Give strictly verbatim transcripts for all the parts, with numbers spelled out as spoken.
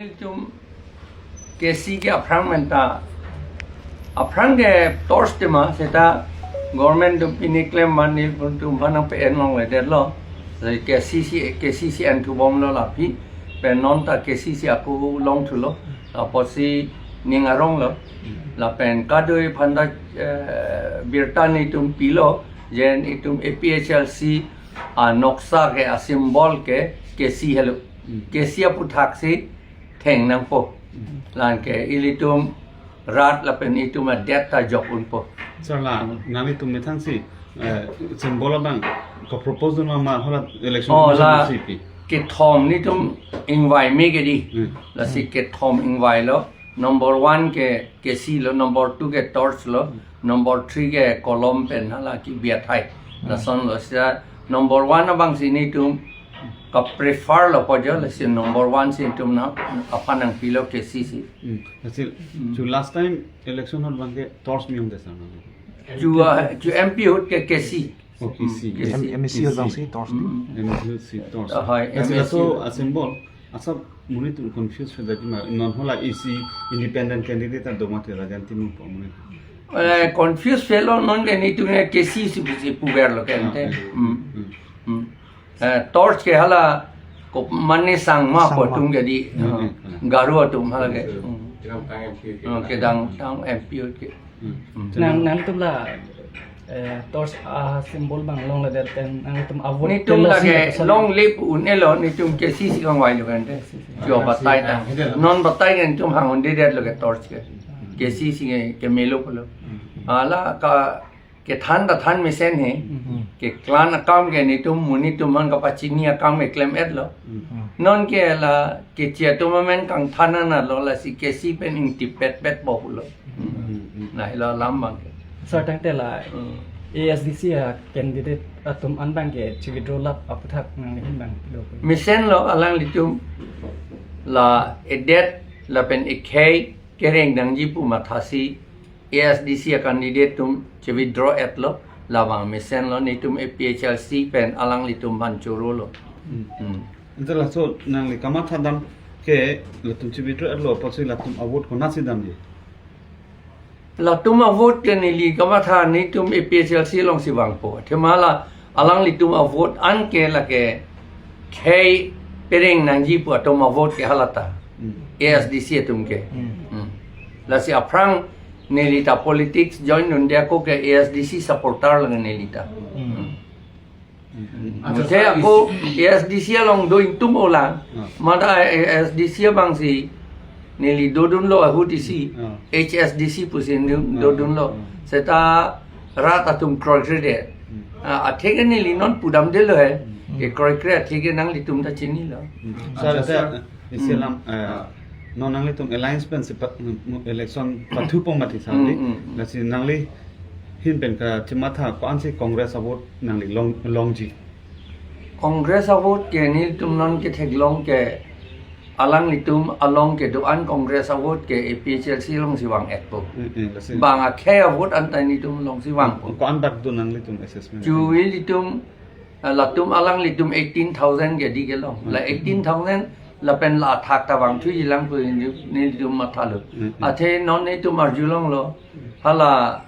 Tum K C ke aphrang menta, aphrang ke torch tema seta government tum pini klem mani pun tum phanang P N long le det lo. Jadi K C C, K C C an thu bom lo lapi pen non ta K C C aku long thu lo. Apotsi ning arong lo. Lapen kadoi phanta, eh, birta netum pilo, jen itum A P H L C a noksa ke a symbol ke K C helo. Hmm. K C aputhak si theng nangpo. Hmm. Lake ilitum rat lapen itum adet ta jok unpo. Sir la, Hmm. nanglitum methang si, eh, symbol abang ko-propose dun ma hala election Oh, commission la si pi. Kethom netum ingvai me ke di. Hmm. Lasi kethom ingvai lo. Number one ke K C lo, number two ke torch lo, number three ke kolom pen hala kebi athai. Hmm. Lason lo seta number one abang si netum ka-prefer lo po jo, lasi number one si netum na aphan nangpilo K C C. Hmm. Lasi Hmm. chu last time election ahut abang ke torch mi-ong desa na. Chu, ah, chu M P ahut ke K C. Oh, K C. Hmm, K C. M-, M C ahut abang si torch. Hmm. M C ahut si torch. Ah, hoi, Lasi M C laso ahut. a symbol. Asap monit confuse sudah di ma. Non hala isi independent candidate ado mati Rajan Timung po monit. Eh, confuse pelo non ke netum ke K C si pusi puver lo ke Ah, ante. eh. Hmm. Hmm. Hmm. Eh, torch ke hala ko mane sangma Sangma. po tum ke di. Hmm, eh, hmm. Garo atum hala ke. Hmm. Kedamtang M P ke. Hmm, kedamtang M P ke. Hmm. Hmm. Nang, nangtum la, eh, torch a symbol abang longledet pen nangtum avote Netum kelo lake si, long lip un-elo, netum K C C kangvai lo kan te. K C C. Jo batai ta. Ah, hidel. Non batai kan tum hang un-edet lo ke torch ke. Hmm. K C C ke, kemelo pulo. Hmm. Hala ka kethan ta than mesen he. Hmm. Keklang akam ke netum monit atum aphan kapachini akam ke klem-et lo. Hmm. Non ke la kechi atum amen kangthan ana lo lasi K C pen ingtipet pet po pulo. Hmm. Hmm. Na hilo alam abang ke. Sir, tangte la Hmm. A S D C a candidate atum an abang ke chi-withdraw lap aputhak nangli ahin abang lo. Mesen lo alanglitum la edet lapen ekhei kereng nangji pu mathasi A S D C a candidate atum chi-withdraw-et lo, labang mesen lo, netum A P H L C pen alanglitum aphan choro lo. Hmm. Hmm. Ante laso nangli kamatha dam ke latum chi-withdraw-et lo apotsi latum avote konatsi damji? Latum avote ke neli kamatha netum A P H L C alongsi vangpo. Athema la alanglitum avote an ke lake khei pereng nangji pu atum avote ke hala ta. Hmm. A S D C atum ke. Hmm. Hmm. Lasi aphrang neli ta politics join dunde ako ke A S D C supporter lang neli ta. Hmm. Hmm. Hmm. Acha, Muthe sir, ako is- A S D C along do ingtung olang. Hmm. Mada A S D C abang si neli dodun lo ahut isi. Hmm. H S D C pusi dun, Hmm. dodun lo. Hmm. Seta rat atum kroikre de. Hmm. Ah, athe ke neli non pudamde lo he. Hmm. Ke kroikre athe ke nanglitum ta chini lo. Hmm. Acha, Sir, sir. isi Hmm. alam, eh, Ah. non nanglitum alliance pen si pa-, mm, election pathu pong mati sa Hmm, di. hmm, hmm. Lasi nangli ahin pen kachimatha ko-ansi Congress avote nangli long, longji? Congress avote ke nelitum non ketheklong ke alanglitum along kedo-an Congress avote ke A P H L C alongsi vang-etpo. Hmm, hmm, lasi. Bang akhei avote anta nelitum alongsi vangpo. Ko-an dak do nanglitum assessment? Chu ilitum, ah, latum alanglitum eighteen thousand ke di kelong. La Hmm. eighteen thousand lapen la athak ta vangthuji lang pu nelitum mathalo. Hmm, hmm. Athe non netum arjulonglo. Hala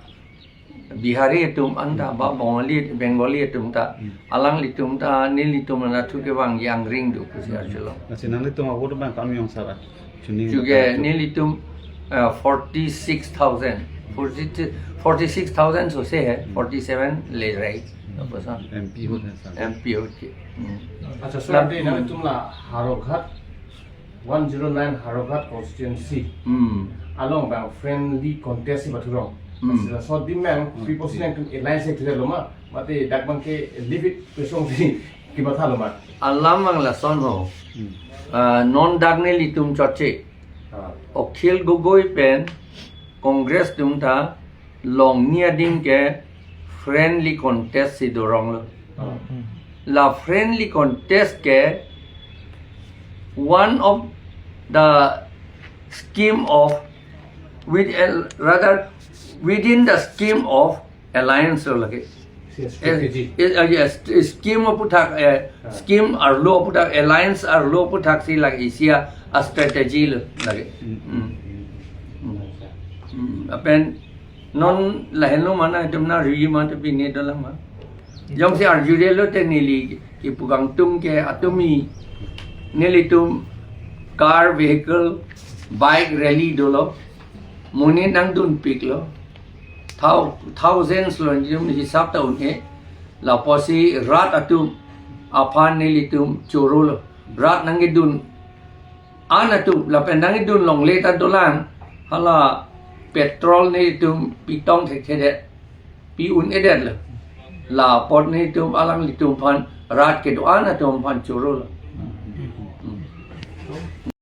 Bihari atum anta ba Bengali, Bengali atum ta, Hmm. alanglitum ta, nelitum anatthu kevang yang ring do pusi arjulong. Lasi nanglitum avote abang ko-an mi-ong sara? Chuning Chuke ta- nelitum, eh, forty-six thousand. Forty, forty-six thousand sose he, Hmm. forty-seven le rai. Apa sa? M P ahut hai sir. M P ahut ke. Hmm. Acha, sir, Lap- ante nangtum la Howraghat one zero nine Howraghat constituency Hmm. along abang friendly contest si pathurong. Hmm. Sila so di mang, Hmm. people sinang tum alliance si thurelo ma, mate dak abang ke leave it pesong si kimatha lo ma. Alam abang lason ho. Hmm. Ah, non dak nelitum chotche. Ah. Akhil Gogoi pen Congress atum ta longni adim ke friendly contest si dorong lo. Hmm. La friendly contest ke one of the scheme of with, rather within the scheme of alliance lo lake. Yes, strategy. Eh, eh, ah, yes, scheme aputhak, eh, Ah. Scheme arlo aputhak, alliance arlo aputhak si lake isi a-strategy lo lake. Hmm. Hmm. Hmm. Hmm. Lapen non lahenlo ma nangtum nang ri ma te pine dolang ma. Jongsi arjudetlo te neli kipu kangtung ke atumi nelitum car, vehicle, bike rally dolo. Monit nangdunpiklo. Thou-, thousands lo, nelitum hisap ta un-e. Lapusi rat atum aphan nelitum chorolo. Rat nangkedun an atum, lapen nangkedun longle ta dolang. Hala petrol nelitum pitong thekthedet, pi un-edetlo. La apot nelitum alanglitum aphan, rat kedo-an atum aphan chorolo.